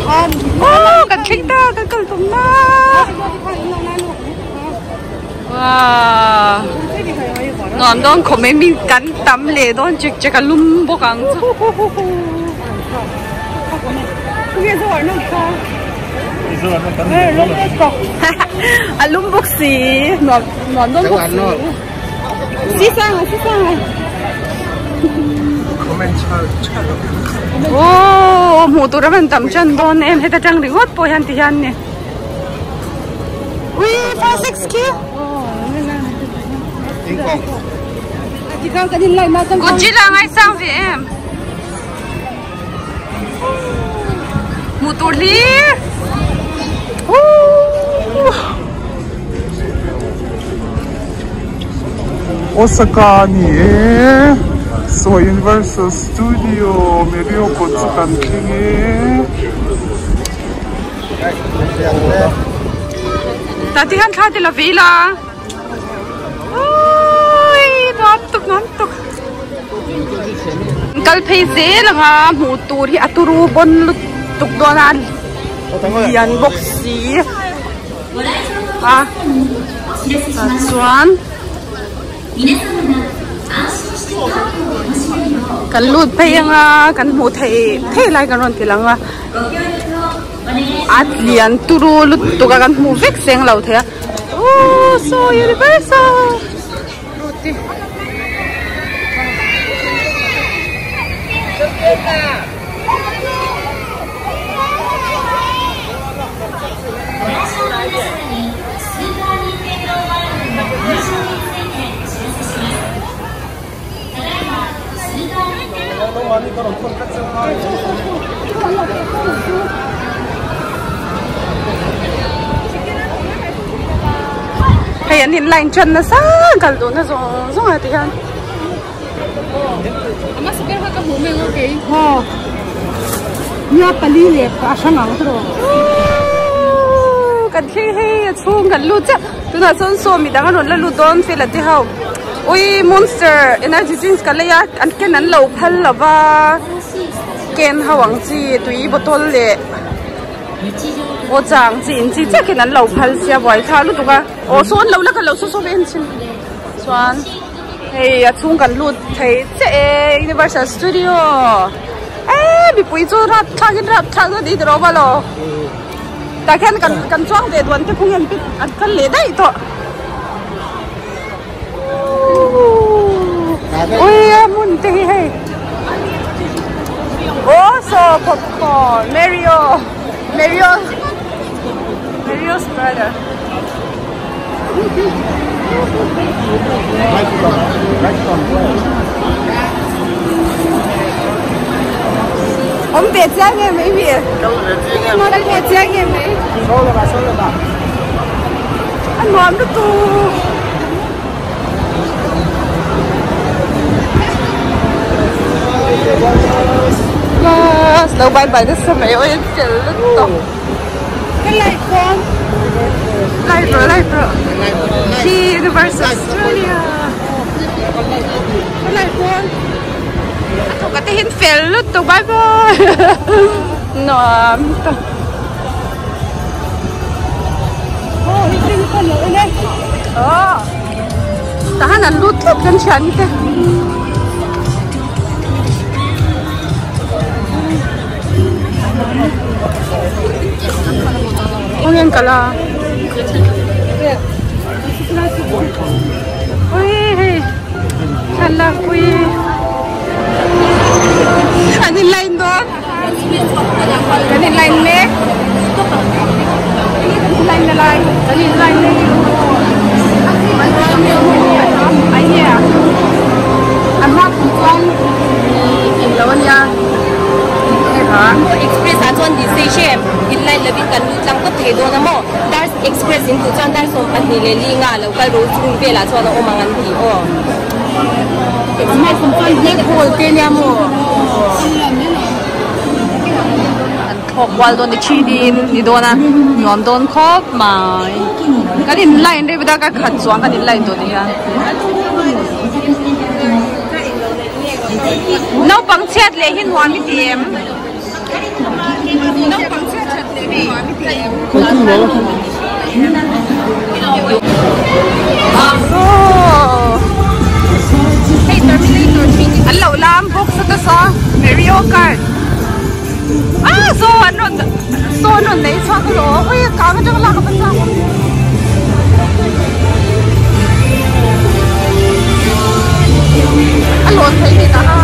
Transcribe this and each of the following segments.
Aw kan thleng ta kan kal tum na Wow nuam dawn khawp mai mi kan tam leh dawn chek chek a lum bawk ang chu a lum bawk si nuam nuam dawn bawk si si sang a si sang a Aw hmuh tur a rawn tam tan dawn em heta tang ringawt pawh hian ti hian ni. Ui 5 6 khi. Godzilla ngai sang ve em. Hmuh tur hlir. Osaka a ni e saw Universal Studio Mario kawt chu kan thleng e. Tah te hian thla te la ve ila. Awii nuam tuk nuam tuk. Kal phei zel anga hmuh tur hi a turu pawn lutuk dawn a lian bawk si a tah chuan kan lut phei anga kan hmuh theih theih lai kan rawn ti lang a a lian turu lutuk a kan hmuh vek seng lo thei a aww saw universal. Hei an in line tan nasa kal duhna zawng zawng ah ti hian kan thleng hei a chhung kan lut chiah tunah chuan saw midang a rawn la lut dawn fel a ti ho ui monster energy drinks ka lei a an ken an lo phal lo va ken ho ang chi tui bottle leh. Aw chang chi in chi chiah khian an lo phal sia buai thla lutuk a aw sawn lo la ka lo saw saw ve en chin chuan hei a chhung kan lut thei chiah e universal studio e mipui chu rap thlak in rap thlak na tih rawh bawlh aw tah khian kan kan chuang ve duan te phung hian an kal leh daih tawh ui a hmun te hi hei aw saw popcorn Mario Mario Mario's brother awm ve chiang em mai hi kal ve chiang em mai a nuam lutuk. Class lo bye bye nasa mai aw in fel lutuk ka light khan light rawh light rawh khi Universal Studio ka light khan a thawk a te hian fel lutuk bye bye nuam lutuk. Tahan an lut tlat kan thian te. Onion kala. Ui hei. Thlalak pui. An in line dawn. Kan in line mek. Kan in line na lai. Kan in line mek. Ai nge a. An hma kum chuan eng lo ania. Express ah chuan ni sei hrem in line lovin kan lut tlang tawp thei dawn a maw Dark Express in duh chuan dar 12 leh li nga lo kal ro chung velah chuan a awm ang an ti aw. Express kum chuan black hole te nia maw. An thlawk kual dawn ni thi din ni dawn a nuam dawn khawp mai. Kan in line rei bawk a ka khat chuang kan in line tawh ni hian. Naupang chhiat leh hi nuam i ti em? Naupang chhiat. Hei Terminator an lo lam bawk sawta saw Mario Kart ah saw an rawn saw an rawn nei chhuak alawm ui a kang atanga lak a va chak awm. A lawn thei ni tah a.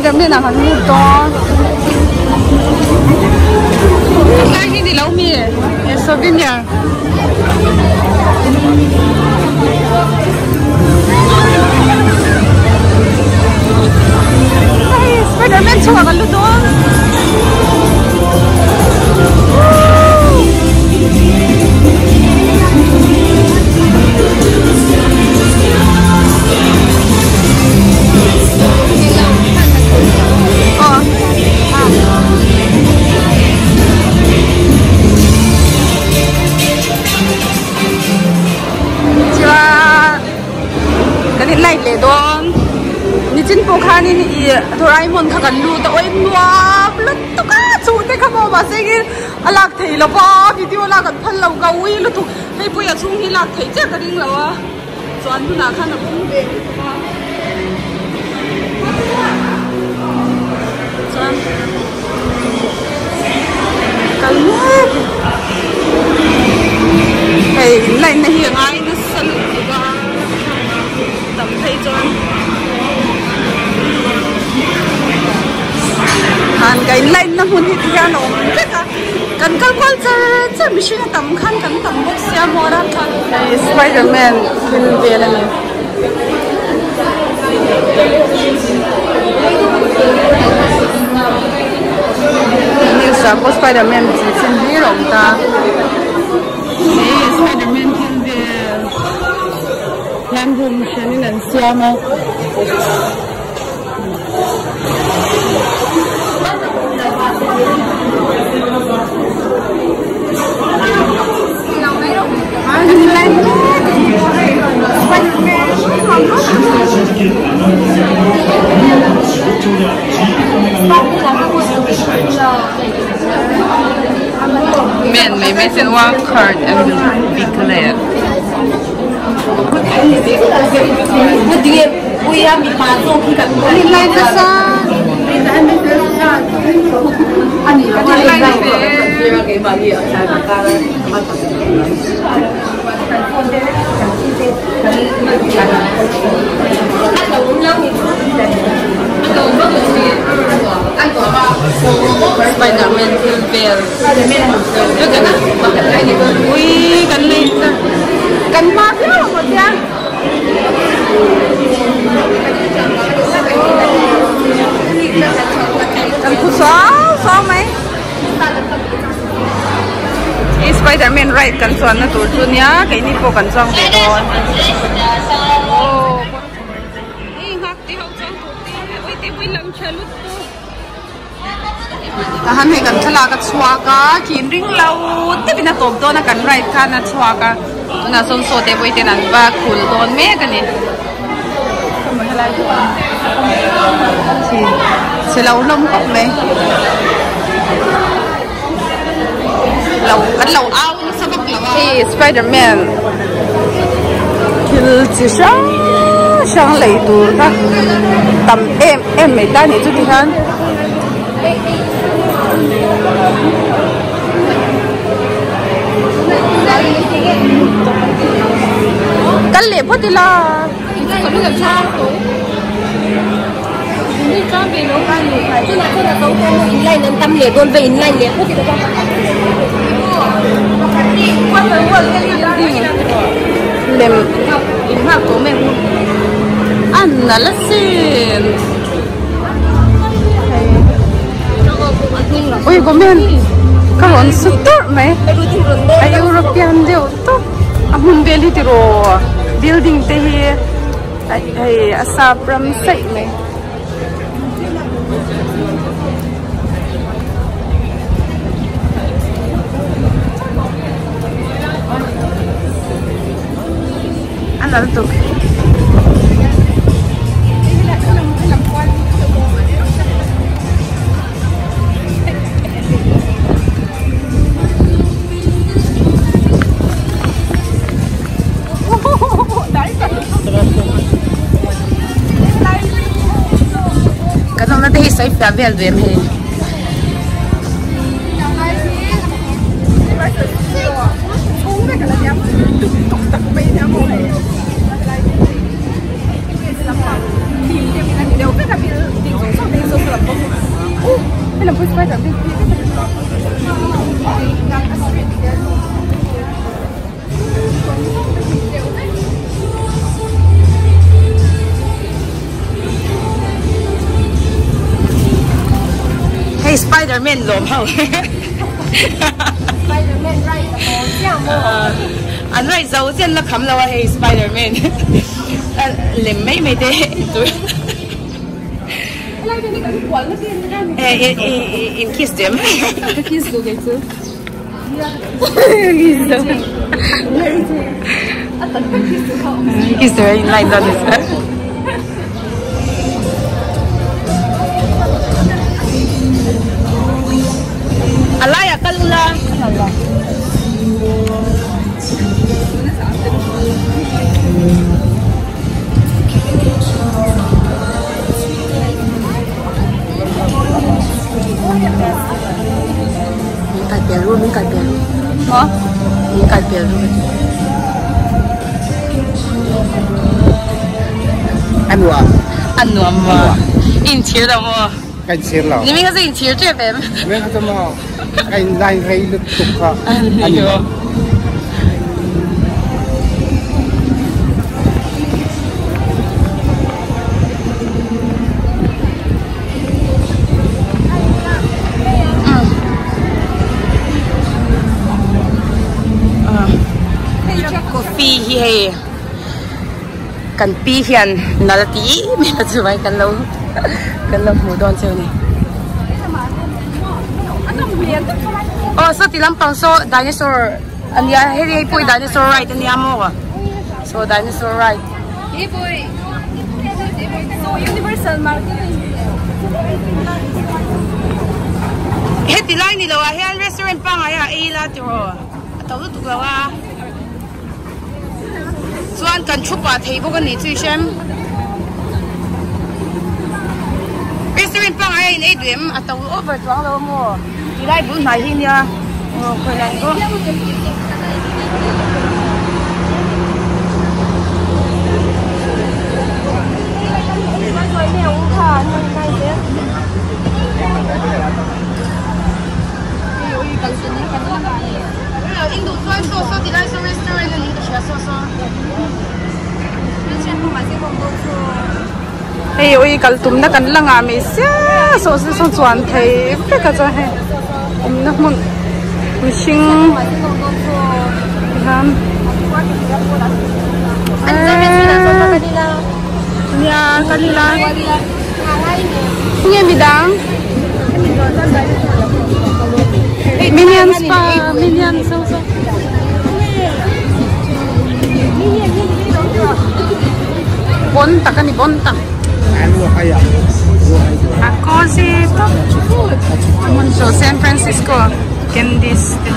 Spiderman ah kan lut dawn hetlai hi ni lo mi souvenir hei Spiderman chungah kan lut dawn. Chuan kan in light leh dawn nichin pawh khanin ih Doraemon kha kan lut a awih nuam lutuk a chhungte kha maw mahse engin a lak thei lo va video lak an phal lo ka ui lutuk hei pawh a chhung hi lak theih chiah ka ring lo a. Chuan hunah khan a pung ve lutuk a. Chuan kal mek hei in line na hi a ngai nasa lutuk a tam phei chuan khan ka in line na hmun hi ti hian a awm vek a kan kal kual char char mihring a tam khan kan tam bawk sia maw ram kha. Hei Spiderman thil vel a ni. News ah pawh Spiderman chanchin hlir a awm ta. Hei Spiderman thil vel hian room hranin an siam a. Man may missing one card and be glad. Spiderman thil vel ui kan lei kan hma viau ang maw tia kan phu suau suau mai i Spiderman ride kan chuanna tur chu nia keini pawh kan chuang ve dawn Tahan hei kan thlalak a chhuak a khi ring lo deuhin a tawp dawn a kan ride khan a chhuak a tunah sawn saw te pawh hi ten an va khul dawn mek a ni chhe lo hlawm khawp mai lo kan lo au nasa vak lo a hei spiderman thil chi hrang hrang lei tur kha tam em em mai ta ni chu ti hian kal leh phawt ila. Lem a nalh asin ui comment ka rawn su turh mai a European deuh tawp a hmun vel hi tiraw building te hi. Hei a sap ram saih mai. A nal tuk. Kan awmna te hi sawi fiah vel ve em hei. Hei Spiderman lawm ho Spiderman ride a maw chiah maw An ride zo chiah an la kham lo a hei Spiderman lem mai mai te tur In kiss dem Ka kiss duh kei chu. Kiss duh in line dawn ni se. A laiah kal ula. Min kal pel ru min kal pel ru Maw? Min kal pel ru ka ti. A nuam. A nuam maw? I inchhir lo maw? Ka inchhir lo. Nimin kha chu inchhir tep em? Nimin kha chu maw ka in line rei lutuk kha a ni lo. Coffee hi hei kan pi hian nal a ti em em a chuvangin kan lo kan lo hmuh dawn cheu a ni. Aw saw ti lampang saw dinosaur a nia hei hei pawh hi dinosaur ride a nia maw saw dinosaur ride. Heti lai ni lo ah hian restaurant pangngai ah ei ila tiraw a to lutuk lo a chuan kan thu pah thei bawk a ni chu i hrem restaurant pangngai ah in ei duh em a to over chuang lo a maw ti lai bul hnai hi nia. Aw khawi lai pawh. Hei ui kal tumna kan la ngah mai sia saw saw saw chuan thei vek a chuan hei awmna hmun mihring hian nia kal ila nge midang minions pa minions saw saw. Bon tak a ni bon tak. A cozy tawp hmun chu San Francisco candies te.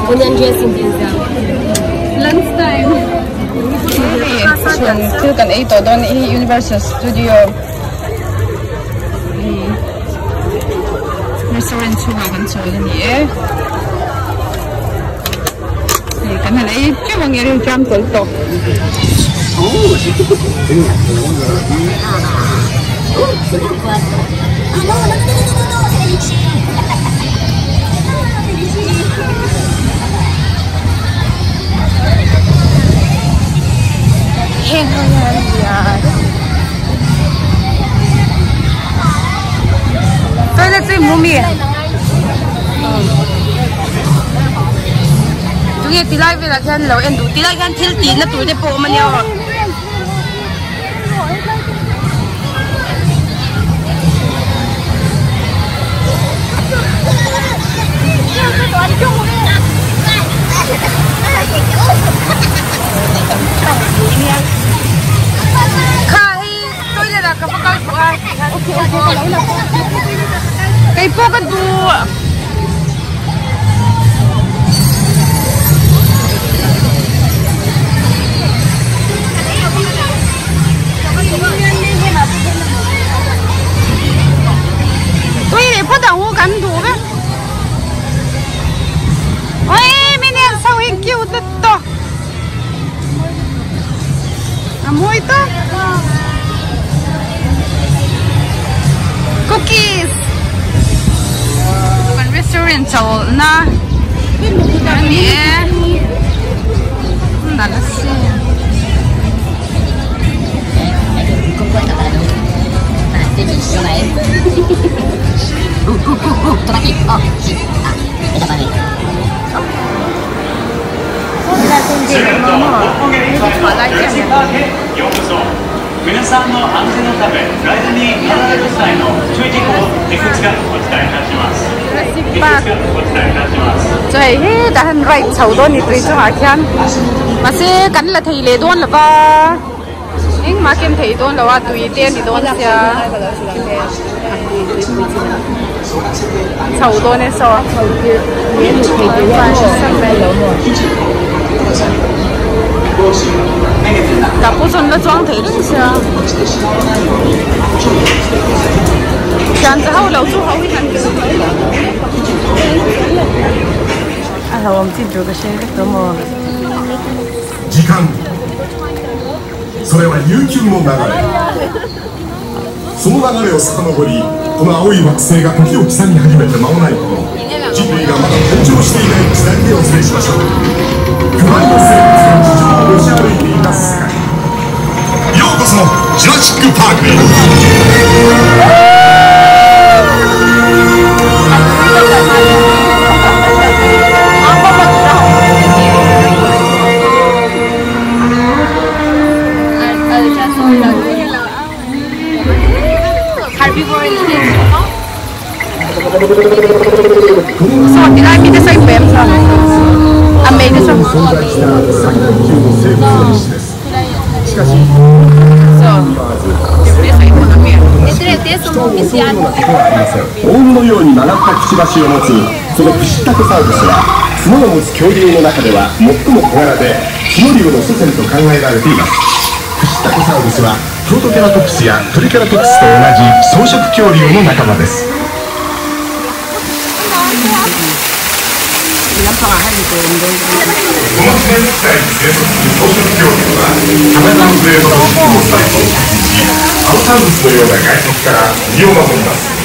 Onion dressing tih zia. Lunch time. Thil kan ei tawh dawn hi Universal Studio restaurant chhungah kan chawl a ni e. Hei kan han ei teuh ang e rilṭam tawlh tawh. Heng ho hian hian toilet chu i hmu mi tunge tilai velah khian lo en duh tilai khian thil tihna tur te pawh a awm ania aw. Kha hei toilet ah ka va kal duh a kei pawh ka duh. Tui leh phawt ang u kan duh vek. Oi minions ho hi cute lutuk. A mawi tawp. Cookies. Kan restaurant chawlhna a ni e. Nalh asin. Jurassic Park chu hei hetah hian ride chho dawn ni tui chungah khian mahse kan la thei leh dawn lo va engmah ken thei dawn lo a tui te a ni dawn sia chho dawn e saw. Ka pu chuan la chuang thei reng sia thian che ho lo chu ho hi han ti mai lo. A hlauhawm chin tur ka hre vek tawh maw? 時間それは悠久の流れその流れを遡りこの青い惑星が時を刻み始めて間もない頃人類がまだ誕生していない時代へお連れしましょう巨大な生物が地上を持ち歩いていた世界ようこそジュラシック・パークへ Saw tilai mite saw in pem chuan a mei te saw 存在した最大級の生物の一種ですしかし saw 人を襲うようなことはありませんオウムのように曲がったくちばしを持つそのプシッタコサウルスは角を持つ恐竜の中では最も小柄で角竜の祖先と考えられています。プシッタコサウルスはプロトケラトプスやトリケラトプスと同じ草食恐竜の仲間です。この自然地帯に生息する草食恐竜はカメランブレードの軸を細胞を形し、アロサウルスのような外敵から身を守ります。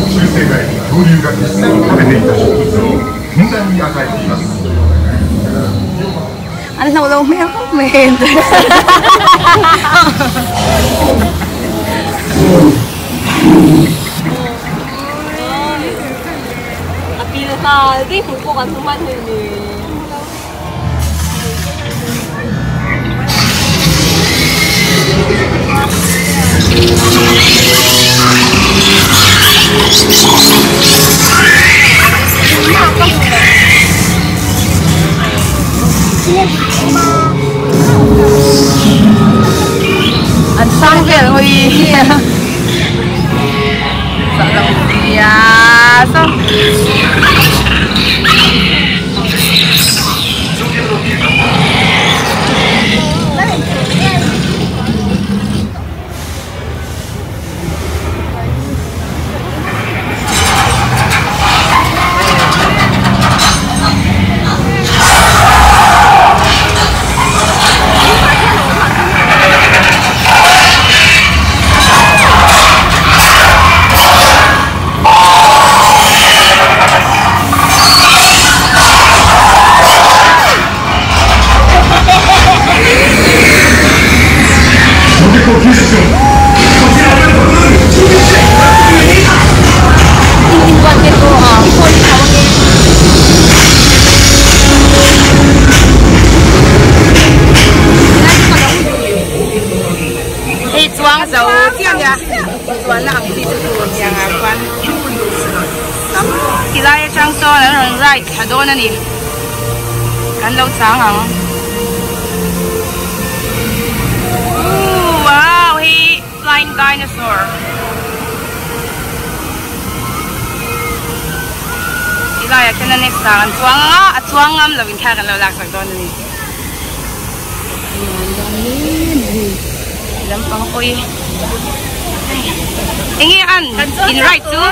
中生代に恐竜が実際に食べていた植物をふんだんに与えています。 Ăn lâu lâu mẹ khóc mềm. Ăn sang về rồi. Sợ lắm kìa, sao? Wow, he flying dinosaur. Ilaya kena next time. Tuang ngam loving cat and lak sak don ni. Lampang oi. Ingi an in right too.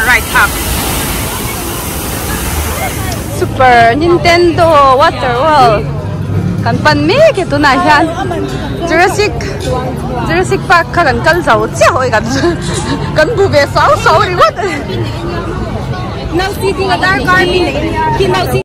Right top. Super Nintendo Water World. Kan pan me ke tu na hian Jurassic Park kha kan kal zo che hoi kan kan bu ve sau sau ri wat. Now sitting at our car,